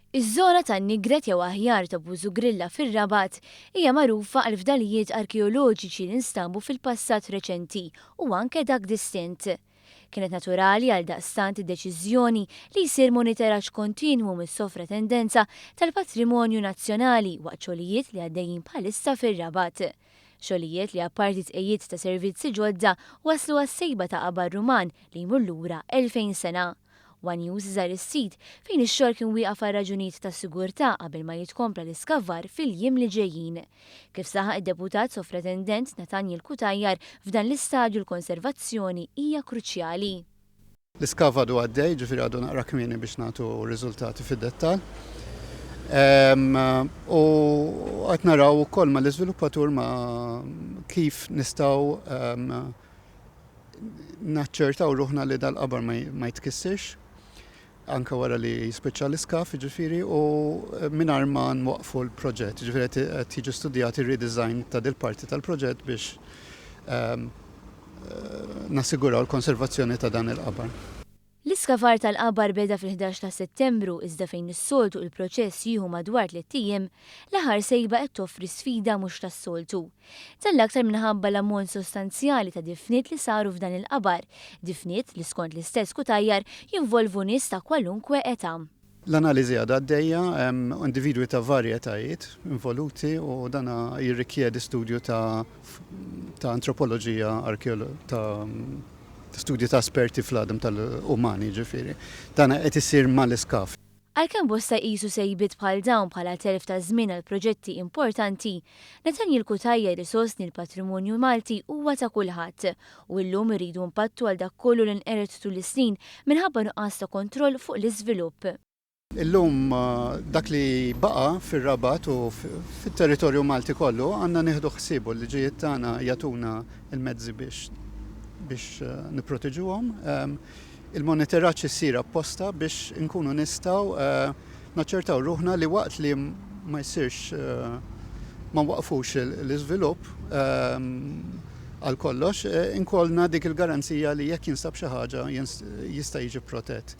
Iż-żona tan-Nigret jew aħjar ta' Bużugrilla fir-Rabat hija magħrufa għall-fdalijiet arkeoloġiċi li nstabu fil-passat reċenti u anke dak distint. Kienet naturali għaldaqstant id-deċiżjoni li jsir monitoraġġ kontinwu mis-Sovratendenza tal-Patrimonju Nazzjonali waqt xogħlijiet li għaddejjin bħalissa fir-Rabat. Xogħlijiet li apparti tqejjiet ta' servizzi ġodda waslu għas-sejba ta' qabar Ruman li jmur lura 2000 sena. One News żar is-sit fejn ix-xogħol kien wieqaf għal raġunijiet ta' sigurtà qabel ma jitkompla l-iskavar fil-jiem li ġejjin. Kif saħaq id-Deputat Sovratendent Nathaniel Cutajar, f'dan l-istadju l-konservazzjoni hija kruċjali. L-iskav għadu għaddej, ġifieri għadu naqra kmieni biex nagħtu riżultati fid-dettall. U qed naraw ukoll mal-iżviluppatur ma' kif nistgħu naċċertaw ruħna li dal-qabar ma jitkissirx anke wara li jispiċċa l-iskav, ġifieri, u mingħajr ma nwaqfu l-proġett. Ġifieri qed jiġu studjati redesign ta' dil-parti tal-proġett biex nassiguraw l-konservazzjoni ta' dan il-qabar. L-iskavar tal-qabar beda fil-11 ta' Settembru iżda fejn is-soltu il-proċess jieħu madwar 3 ijiem, l-aħħar sejba qed toffri sfida mhux tas-soltu. Dan l-aktar minħabba l-ammont sostanzjali ta' difniet li saru f'dan il-qabar, difniet li skont l-istess Cutajar jinvolvu nies ta' kwalunkwe età. L-analiżi għadha għaddejja, individwi ta' varjetajiet involuti u dana jirrikjedi studju ta' antropoloġija, ta' studju ta' esperti fl-għadam tal-umani, ġifieri. Dana qed isir mal-iskav. Għalkemm bosta jqisu sejbiet bħal dawn bħala telf ta' żmien għal proġetti importanti, Nathaniel Cutajar isostni l-patrimonju Malti huwa ta' kulħadd u llum iridu npattu għal dak kollu li nqered tul is-snin minħabba nuqqas ta' kontroll fuq l-iżvilupp. Illum dak li baqa fir-Rabat u fit-territorju Malti kollu għandna nieħdu ħsiebu. L-liġijiet tagħna jagħtuna il-mezzi biex nipproteġuhom. Il-monitoraġġ isir apposta biex inkunu nistgħu naċċertaw ruħna li waqt li ma jsirx, ma waqfux l-iżvilupp għal kollox, inkollna dik il-garanzija li jekk jinstab xi ħaġa jista' jiġi protett.